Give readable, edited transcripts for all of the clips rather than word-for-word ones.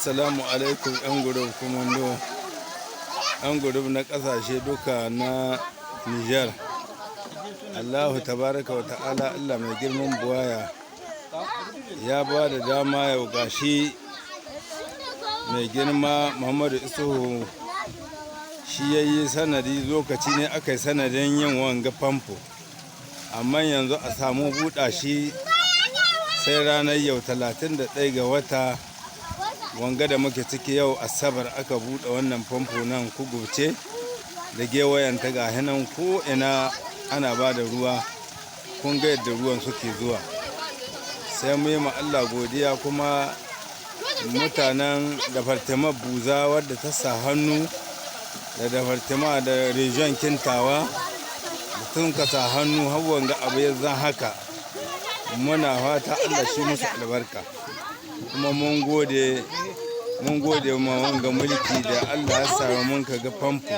Assalamu alaikum 'yan group komando, 'yan group na ƙasashe duka na Nijar. Allahu tabaraka wa ta'ala, Allah mai girman buwaya ya ba da dama yau gashi mai girma Muhammadu Isuhu shi ya yi sanadi, lokaci ne aka yi sanadin yin wanga famfo. Amma yanzu a samu buɗa shi sai ranar yau 31 ga wata wanga da muke ciki, yau Asabar, aka buɗe wannan famfo nan Kugubce da gewayenta. Ga nan ko ina ana ba da ruwa. Kun ga yadda ruwan suke zuwa. Sai mu yi ma Allah godiya, kuma mutanen département Buza wadda ta sa hannu da département da région kin Tawa da sun ka sa hannu har wanga abu ya zan haka, muna fata Allah shi musu albarka. Kuma mun gode, mun gode ma wanga mulki da Allah ya sa mun ka ga famfo.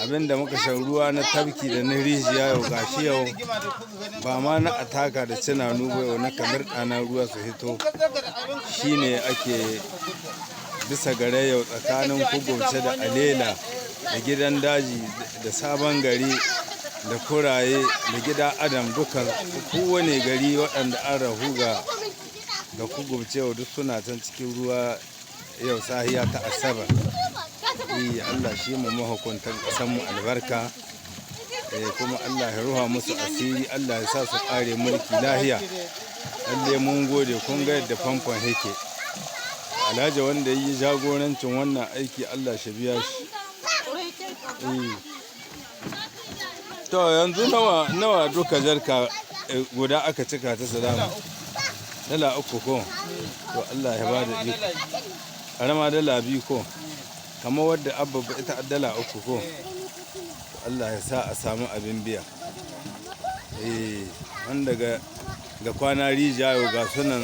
Abinda muka shan ruwa na tafki da na rijiya, yau gashi yau ba ma na ataka da cinanu ba, yau na kamar ɗana ruwa su hito shine ake bisa gare yau tsakanin Kugubce da Alela da Gidan Daji da Sabon Gari da Kuraye da Gida Adam, duka kowane gari waɗanda an rahu ga da Kugubce yau duk suna can cikin ruwa yau sahiya ta Asabar. Eh, Allah shi mu mahukuntan ƙasar mu albarka, kuma Allah ya ruha musu asiri, Allah ya sa su ƙare mulki lahiya. Lalle mun gode. Kun ga yadda famfon yake. Alhaji wanda yi jagorancin wannan aiki, Allah shi biya shi. To yanzu nawa nawa duka jarka guda aka cika ta? Salama 3 ko? To Allah ya bada iko. Karama 2 ko? Kamar wadda abba ita 3 ko? To Allah ya sa a samu abin biya. Eh, wanda ga kwana rijiya yau ga sunan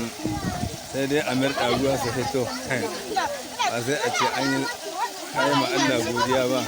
sai dai a mirɗa ruwa su fito, ba sai a ce an yi ma Allah godiya ba.